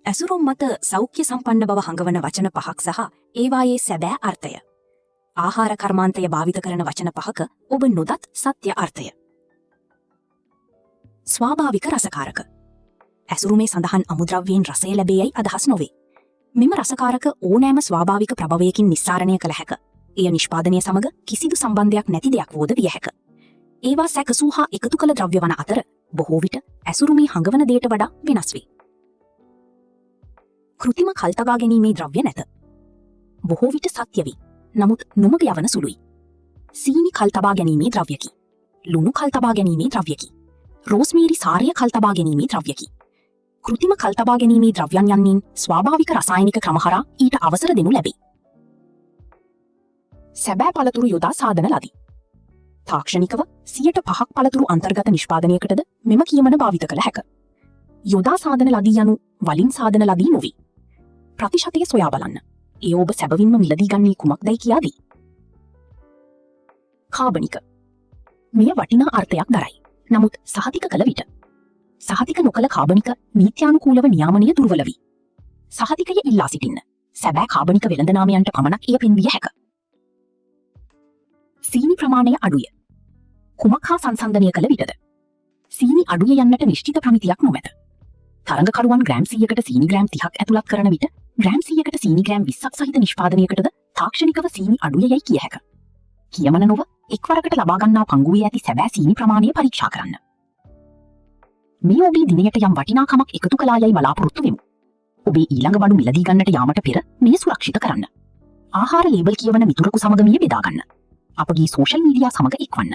ඇසුරුම් මත සෞඛ්‍ය සම්පන්න බව හඟවන වචන පහක් සහ ඒවායේ සැබෑ අර්ථය. ආහාර කර්මාන්තය භාවිත කරන වචන පහක ඔබ නොදත් සත්‍ය අර්ථය. ස්වාභාවික රසකාරක. ඇසුරුමේ සඳහන් අමුද්‍රව්‍යයෙන් රසය ලැබේ යයි අදහස් නොවේ. මෙම රසකාරක ඕනෑම ස්වාභාවික ප්‍රභවයකින් නිස්සාරණය කළ හැක. එය නිෂ්පාදනය සමග කිසිදු සම්බන්ධයක් නැති දෙයක් වුවද විය හැක. ඒවා සැකසූ හා එකතු කළ ද්‍රව්‍ය වන අතර බොහෝ විට ඇසුරුමේ හඟවන දෙයට වඩා වෙනස් වේ. කෘතිම කල්තබා ගැනීමේ ද්‍රව්‍ය නැත. බොහෝ විට සත්‍ය වේ. නමුත් නොමග යවන සුළුයි. සීනි කල්තබා ගැනීමේ ද්‍රව්‍යකි. ලුණු කල්තබා ගැනීමේ ද්‍රව්‍යකි. රෝස්මේරි සාරය කල්තබා ගැනීමේ ද්‍රව්‍යකි. කෘතිම කල්තබා ගැනීමේ ද්‍රව්‍යයන් යන්නෙන් ස්වාභාවික රසායනික ක්‍රම හරහා ඊට අවසර දෙනු ලැබේ. සැබෑ පළතුරු යොදා සාදන ලදී. තාක්ෂණිකව 5%ක් පළතුරු අන්තර්ගත නිෂ්පාදනයකටද මෙම කියමන භාවිත කළ හැක. යොදා සාදන ලදී යනු වලින් සාදන ලදී නොවේ. ප්‍රතිශතය සොයා බලන්න. ඒ ඔබ සැබවින්ම මිලදී ගන්නේ කුමක්දයි කියා දෙයි. කාබනික. මෙය වටිනා අර්ථයක් දරයි. නමුත් සහතික කළ විට. සහතික නොකළ කාබනික නීත්‍යානුකූලව නියාමනය දුර්වල වී. සහතිකය ඉල්ලා සිටින්න. සැබෑ කාබනික වෙළඳ නාමයන්ට පමණක් එය පෙන්විය හැක. සීනි ප්‍රමාණය අඩුය. කුමක් හා සංසන්දනය කළ විටද? සීනි අඩුය යන්නට නිශ්චිත ප්‍රමිතියක් නොමැත. තරඟකරුවන් ග්‍රෑම් 100කට සීනි ග්‍රෑම් 30ක් ඇතුළත් කරන විට ග්‍රෑම් 100කට සීනි ග්‍රෑම් 20ක් සහිත නිෂ්පාදනයකටද තාක්ෂණිකව සීනි අඩුය යයි කිය හැක. කියමන නොව එක්වරකට ලබා ගන්නා පංගුවේ ඇති සැබෑ සීනි ප්‍රමාණය පරීක්ෂා කරන්න. මේ ඔබේ දිනයට යම් වටිනාකමක් එකතු කළා යයි බලාපොරොත්තු වෙමු. ඔබේ ඊළඟ බඩු මිලදී ගන්නට යාමට පෙර මෙය සුරක්ෂිත කරන්න. ආහාර ලේබල් කියවන මිතුරකු සමග මෙය බෙදා ගන්න. අපගේ සෝෂල් මීඩියා සමග එක්වන්න.